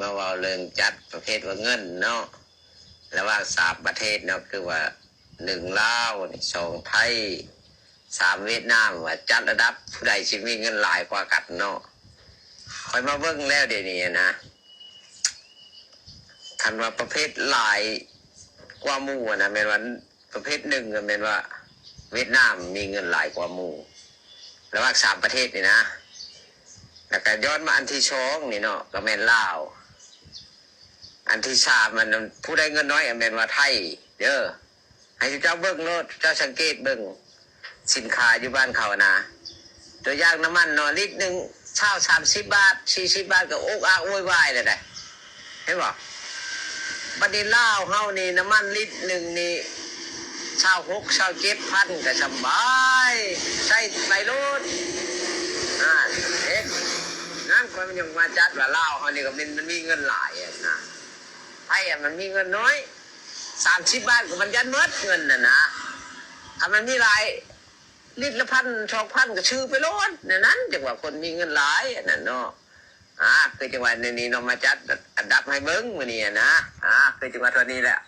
ມາເວົ້າເລື່ອງຈັດປະເພດວ່າເງິນເນາະ ລະຫວ່າງສາມປະເທດເນາະ ຄືວ່າ ໜຶ່ງ ລາວ ສອງ ໄທ ສາມ ຫວຽດນາມ ວ່າຈັດລະດັບຜູ້ໃດຊິມີເງິນຫຼາຍກວ່າກັນເນາະ. ຂ້ອຍມາເບິ່ງແລ້ວດຽວນີ້ນະ ຄັນວ່າປະເພດຫຼາຍກວ່າໝູ່ນະ ແມ່ນວ່າ ປະເພດໜຶ່ງກໍແມ່ນວ່າຫວຽດນາມມີເງິນຫຼາຍກວ່າໝູ່ ລະຫວ່າງສາມປະເທດນີ້ນະ. ແລ້ວກໍຍ້ອນມາອັນທີສອງນີ້ເນາະ ກໍແມ່ນລາວ. ອັນທີສາມ ອັນຜູ້ໃດເງິນນ້ອຍກໍແມ່ນວ່າໄທເດີ້. ໃຫ້ເຈົ້າເບິ່ງໂລດ ເຈົ້າສັງເກດເບິ່ງສິນຄ້າຢູ່ບ້ານເຂົານະ. ຕົວຢ່າງນ້ຳມັນເນາະ ລິດໜຶ່ງຊາວສາມສິບບາດ ສີ່ສິບບາດ ກໍໂອກອາກໂວຍວາຍແລ້ວໃດ໋ ເຫັນບໍ່? ບັດນີ້ລາວເຮົານີ້ ນ້ຳມັນລິດໜຶ່ງນີ້ ຊາວຫົກ ຊາວເຈັດພັນ ກໍສະບາຍ ໃຊ້ໄປໂລດ. ອາ ເຫັນ ນັ້ນຂ້ອຍມັນຍັງມາຈັດວ່າລາວເຮົານີ້ກໍແມ່ນມັນມີເງິນຫຼາຍນະ ໄທມັນມີເງິນນ້ອຍ ສາມສິບບາດກໍມັນຢັນໝົດເງິນນະນະ. ຄັນມັນມີຫຼາຍ ລິດລະພັນ ສອງພັນ ກໍຊື້ໄປໂລດ ແນວນັ້ນ ຈັ່ງວ່າຄົນມີເງິນຫຼາຍອັນນັ້ນເນາະ. ອາ ຄືຈັ່ງວ່າແນວນີ້ເນາະ ມາຈັດອັນດັບໃຫ້ເບິ່ງມື້ນີ້ນະ. ອາ ຄືຈັ່ງວ່າເທົ່ານີ້ແຫຼະ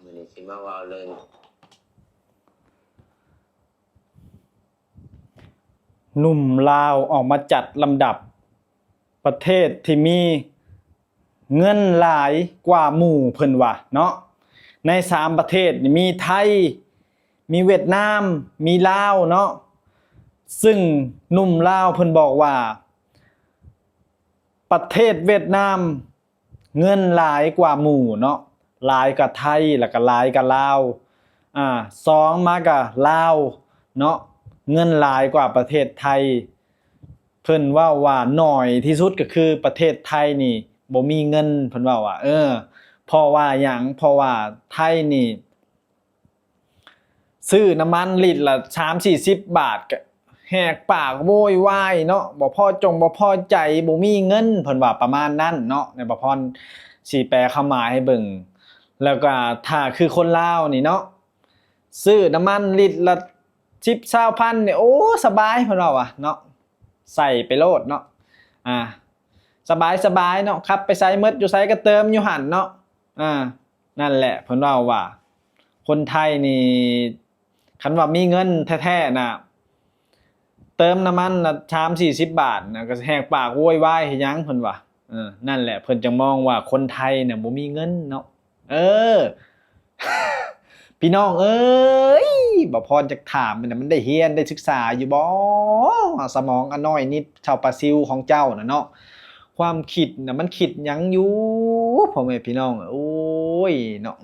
ມື້ນີ້ຊິມາເວົ້າເລື່ອງ ໜຸ່ມລາວອອກມາຈັດລຳດັບປະເທດທີ່ມີເງິນຫຼາຍກວ່າໝູ່ ເພິ່ນວ່າເນາະ. ໃນສາມປະເທດນີ້ມີໄທ ມີຫວຽດນາມ ມີລາວເນາະ. ຊຶ່ງໜຸ່ມລາວເພິ່ນບອກວ່າ ປະເທດຫວຽດນາມ ເງິນຫຼາຍກວ່າໝູ່ເນາະ ຫຼາຍກວ່າໄທ ແລ້ວກໍຫຼາຍກວ່າລາວ. ອາ ສອງມາກໍລາວເນາະ ເງິນຫຼາຍກວ່າປະເທດໄທ. ເພິ່ນເວົ້າວ່າໜ້ອຍທີ່ສຸດກໍຄືປະເທດໄທນີ້ບໍ່ມີເງິນ ເພິ່ນເວົ້າວ່າ ເອີ ເພາະວ່າຫຍັງ? ເພາະວ່າໄທນີ້ ຊື້ນ້ຳມັນລິດລະສາມສີ່ສິບບາດ ກະແຫກປາກໂວຍວາຍເນາະ ບໍ່ພໍຈົງບໍ່ພໍໃຈ ບໍ່ມີເງິນ ເພິ່ນວ່າປະມານນັ້ນເນາະ. ນາຍປະພອນຊິແປຄວາມໝາຍໃຫ້ເບິ່ງ. ແລ້ວກະຖ້າຄືຄົນລາວນີ້ເນາະ ຊື້ນ້ຳມັນລິດລະສິບຊາວພັນນີ້ ໂອ້ ສະບາຍ ເພິ່ນວ່າວ່າເນາະ ໃສ່ໄປໂລດເນາະ ອາ ສະບາຍສະບາຍເນາະ ຂັບໄປໃສໝົດ ຢູ່ໃສກໍເຕີມຢູ່ຫັ້ນເນາະ ອາ. ນັ້ນແຫຼະ ເພິ່ນເວົ້າວ່າ ຄົນໄທນີ້ ຄັນວ່າມີເງິນແທ້ໆນະ ເຕີມນ້ຳມັນນະສາມສີ່ສິບບາດນະ ກໍແຫກປາກໂວຍວາຍເຮັດຫຍັງ ເພິ່ນວ່າ. ເອີ ນັ້ນແຫຼະ ເພິ່ນຈຶ່ງມອງວ່າຄົນໄທນະບໍ່ມີເງິນເນາະ. ເອີ ພີ່ນ້ອງເອີຍ ບ່າວພອນຈັກຖາມນະ ມັນໄດ້ຮຽນໄດ້ສຶກສາຢູ່ບໍ່? ສະໝອງອັນນ້ອຍນິດເທົ່າປາຊິວຂອງເຈົ້ານະເນາະ ຄວາມຄິດນະ ມັນຄິດຫຍັງຢູ່ ພໍ່ແມ່ພີ່ນ້ອງ? ໂອ້ຍເນາະ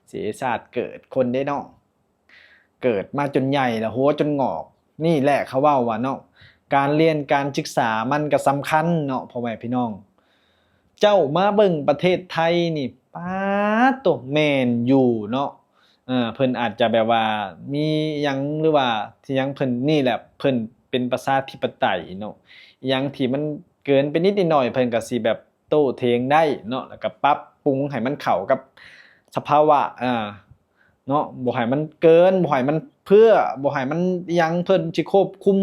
ເສຍຊາດເກີດຄົນເດ້ເນາະ ເກີດມາຈົນໃຫຍ່ລະຫົວຈົນງອກ. ນີ້ແຫຼະເຂົາເວົ້າວ່າເນາະ ການຮຽນການສຶກສາມັນກໍສຳຄັນເນາະ ພໍ່ແມ່ພີ່ນ້ອງ. ເຈົ້າມາເບິ່ງປະເທດໄທນີ້ ປາດໂທ້ ແມ່ນຢູ່ເນາະ ເອີ ເພິ່ນອາດຈະແບບວ່າມີຫຍັງ ຫຼືວ່າທີ່ຫຍັງ ເພິ່ນນີ້ແຫຼະ ເພິ່ນເປັນປະຊາທິປະໄຕເນາະ ອີ່ຫຍັງທີ່ມັນເກີນໄປນິດໜ້ອຍ ເພິ່ນກໍຊິແບບໂຕ້ຖຽງໄດ້ເນາະ ແລ້ວກໍປັບປຸງໃຫ້ມັນເຂົ້າກັບສະພາວະ ເອີ ເນາະ ບໍ່ໃຫ້ມັນເກີນ ບໍ່ໃຫ້ມັນເພື່ອ ບໍ່ໃຫ້ມັນອີ່ຫຍັງ ເພິ່ນຊິຄວບຄຸມ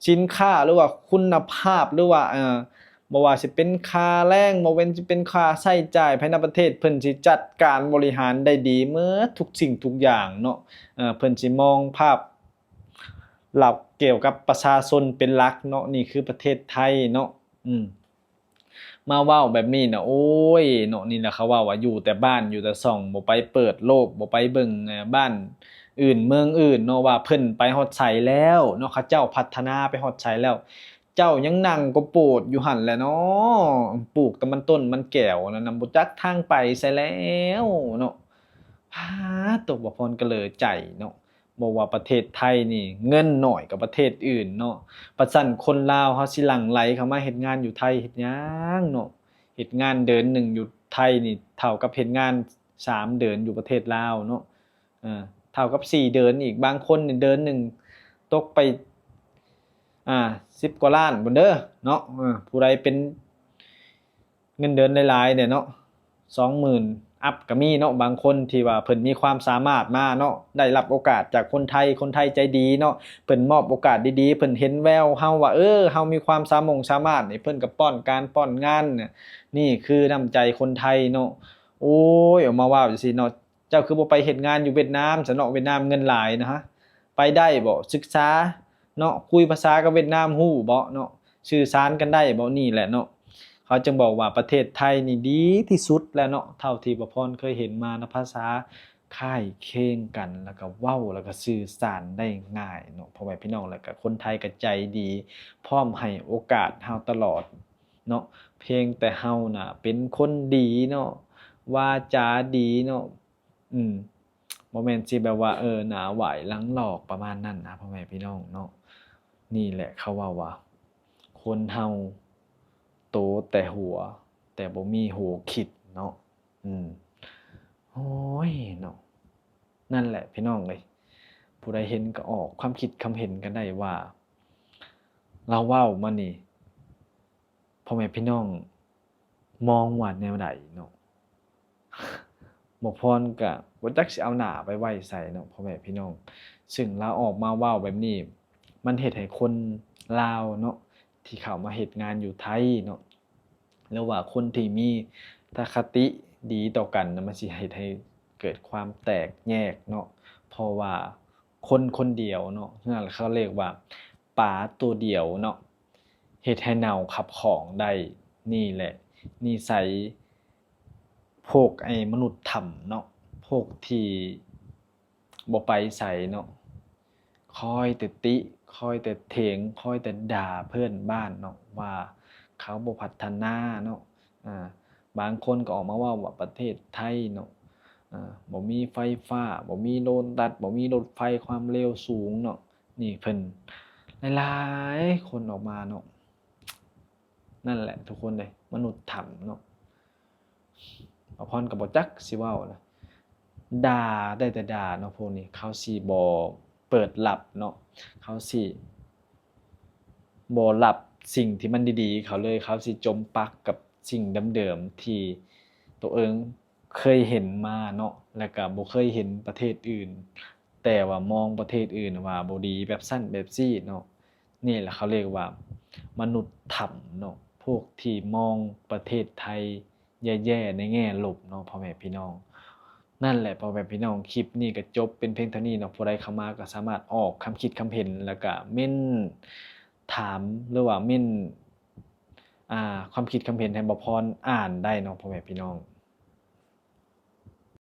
ສິນຄ້າ ຫຼືວ່າຄຸນນະພາບ ຫຼືວ່າ ເອີ ບໍ່ວ່າຊິເປັນຄ່າແຮງ ບໍ່ແມ່ນຊິເປັນຄ່າໃຊ້ຈ່າຍພາຍໃນປະເທດ ເພິ່ນຊິຈັດການບໍລິຫານໄດ້ດີໝົດທຸກສິ່ງທຸກຢ່າງເນາະ ເອີ ເພິ່ນຊິມອງພາບລັບກ່ຽວກັບປະຊາຊົນເປັນຫຼັກເນາະ. ນີ້ຄືປະເທດໄທເນາະ ອືມ ມາເວົ້າແບບນີ້ນະ ໂອ້ຍເນາະ ນີ້ລະເຂົາເວົ້າວ່າຢູ່ແຕ່ບ້ານຢູ່ແຕ່ຊ່ອງ ບໍ່ໄປເປີດໂລກ ບໍ່ໄປເບິ່ງ ເອີ ບ້ານອື່ນເມືອງອື່ນເນາະ ວ່າເພິ່ນໄປຮອດໃສແລ້ວເນາະ ເຂົາເຈົ້າພັດທະນາໄປຮອດໃສແລ້ວ ເຈົ້າຍັງນັ່ງກະໂປດຢູ່ຫັ້ນແຫຼະເນາະ ປູກແຕ່ມັນຕົ້ນມັນແກວນັ້ນນະ ບໍ່ຈັກທາງໄປໃສແລ້ວເນາະ. ປາດໂທ້ ບ່າວພອນກະເລີໃຈເນາະ ບໍ່ວ່າປະເທດໄທນີ້ເງິນໜ້ອຍກວ່າປະເທດອື່ນເນາະ ປະຊັ້ນຄົນລາວເຮົາຊິຫຼັ່ງໄຫຼເຂົ້າມາເຮັດງານຢູ່ໄທເຮັດຫຍັງເນາະ? ເຮັດງານເດືອນໜຶ່ງຢູ່ໄທນີ້ເທົ່າກັບເຮັດງານສາມເດືອນຢູ່ປະເທດລາວເນາະ ເອີ ເທົ່າກັບສີ່ເດືອນອີກ ບາງຄົນນີ້ເດືອນໜຶ່ງຕົກໄປ ອາ ສິບກວ່າລ້ານພຸ້ນເດີເນາະ ເອີ ຜູ້ໃດເປັນ ເງິນເດືອນຫຼາຍໆແດ່ເນາະ ສອງໝື່ນ ອັບກໍມີເນາະ ບາງຄົນທີ່ວ່າເພິ່ນມີຄວາມສາມາດມາເນາະ ໄດ້ຮັບໂອກາດຈາກຄົນໄທ ຄົນໄທໃຈດີເນາະ ເພິ່ນມອບໂອກາດດີໆ ເພິ່ນເຫັນແວວເຮົາວ່າ ເອີ ເຮົາມີຄວາມສາມົງສາມາດນີ້ ເພິ່ນກໍປ້ອນການປ້ອນງານ ນີ້ຄືນ້ຳໃຈຄົນໄທເນາະ. ໂອ້ຍ ອອກມາເວົ້າຈັ່ງຊີ້ເນາະ ເຈົ້າຄືບໍ່ໄປເຮັດງານຢູ່ຫວຽດນາມຊະເນາະ ຫວຽດນາມເງິນຫຼາຍນະ ໄປໄດ້ບໍ່? ສຶກສາເນາະ ຄຸຍພາສາກັບຫວຽດນາມຮູ້ບໍ່ເນາະ? ສື່ສານກັນໄດ້ບໍ່? ນີ້ແຫຼະເນາະ ເຂົາຈຶ່ງບອກວ່າປະເທດໄທນີ້ດີທີ່ສຸດແລ້ວເນາະ ເທົ່າທີ່ບ່າວພອນເຄີຍເຫັນມານະ ພາສາຄ້າຍຄຽງກັນ ແລ້ວກໍເວົ້າ ແລ້ວກໍສື່ສານໄດ້ງ່າຍເນາະ ພໍ່ແມ່ພີ່ນ້ອງ ແລ້ວກໍຄົນໄທກໍໃຈດີ ພ້ອມໃຫ້ໂອກາດເຮົາຕະຫຼອດເນາະ ພຽງແຕ່ເຮົານະເປັນຄົນດີເນາະ ວາຈາດີເນາະ ອືມ ບໍ່ແມ່ນຊິແບບວ່າ ເອີ ໜ້າຫວາຍຫຼັງຫຼອກ ປະມານນັ້ນນະ ພໍ່ແມ່ພີ່ນ້ອງເນາະ. ນີ້ແຫຼະເຂົາເວົ້າວ່າ ຄົນເຮົາໂຕແຕ່ຫົວ ແຕ່ບໍ່ມີຫົວຄິດເນາະ. ອືມ ໂອ້ຍເນາະ ນັ້ນແຫຼະພີ່ນ້ອງເອີຍ ຜູ້ໃດເຫັນກໍອອກຄວາມຄິດຄຳເຫັນກັນໄດ້ວ່າ ລາວເວົ້າມານີ້ ພໍ່ແມ່ພີ່ນ້ອງມອງວ່າແນວໃດເນາະ? ໝໍພອນກະບໍ່ຈັກຊິເອົາໜ້າໄປໄວ້ໃສເນາະ ພໍ່ແມ່ພີ່ນ້ອງ. ເຊິ່ງລາວອອກມາເວົ້າແບບນີ້ ມັນເຮັດໃຫ້ຄົນລາວເນາະ ທີ່ເຂົ້າມາເຮັດງານຢູ່ໄທເນາະ ຫຼືວ່າຄົນທີ່ມີທັດຄະຕິດີຕໍ່ກັນນະ ມັນຊິເຮັດໃຫ້ເກີດຄວາມແຕກແຍກເນາະ ເພາະວ່າຄົນຄົນດຽວເນາະ ນັ້ນເຂົາເອີ້ນວ່າປາຕົວດຽວເນາະ ເຮັດໃຫ້ເນົ່າຂັບຂອງໄດ້. ນີ້ແຫຼະນິໄສພວກໄອ້ມະນຸດຖ້ຳເນາະ ພວກທີ່ບໍ່ໄປໃສເນາະ ຄອຍແຕ່ຕິ ຄອຍແຕ່ຖຽງ ຄອຍແຕ່ດ່າເພື່ອນບ້ານເນາະ ວ່າເຂົາບໍ່ພັດທະນາເນາະ. ອາ ບາງຄົນກໍອອກມາເວົ້າວ່າປະເທດໄທເນາະ ອາ ບໍ່ມີໄຟຟ້າ ບໍ່ມີໂລຕັດ ບໍ່ມີລົດໄຟຄວາມເລັວສູງເນາະ. ນີ້ເພິ່ນຫຼາຍໆຄົນອອກມາເນາະ. ນັ້ນແຫຼະທຸກຄົນເອີຍ ມະນຸດຖ້ຳເນາະ ບ່າວພອນກໍບໍ່ຈັກຊິເວົ້າລະ ດ່າໄດ້ແຕ່ດ່າເນາະ. ພວກນີ້ເຂົາຊິບໍ່ເປີດຮັບເນາະ ເຂົາຊິບໍ່ຮັບສິ່ງທີ່ມັນດີໆເຂົາເລີຍ ເຂົາຊິຈົມປັກກັບສິ່ງເດີມໆທີ່ໂຕເອງ ເຄີຍເຫັນມາເນາະ ແລ້ວກະບໍ່ເຄີຍເຫັນປະເທດອື່ນ ແຕ່ວ່າມອງປະເທດອື່ນວ່າບໍ່ດີແບບຊັ້ນແບບຊີ້ເນາະ. ນີ້ແຫຼະເຂົາເອີ້ນວ່າມະນຸດຖ້ຳເນາະ ພວກທີ່ມອງປະເທດໄທແຍ່ໆໃນແງ່ລົບເນາະ ພໍ່ແມ່ພີ່ນ້ອງ. ນັ້ນແຫຼະພໍ່ແມ່ພີ່ນ້ອງ ຄລິບນີ້ກໍຈົບເປັນພຽງເທົ່ານີ້ເນາະ. ຜູ້ໃດເຂົ້າມາກໍສາມາດອອກຄຳຄິດຄຳເຫັນ ແລ້ວກະເມັ້ນຖາມ ຫຼືວ່າເມັ້ນ ອ່າ ຄວາມຄິດຄຳເຫັນໃຫ້ບ່າວພອນອ່ານໄດ້ເນາະ ພໍ່ແມ່ພີ່ນ້ອງ.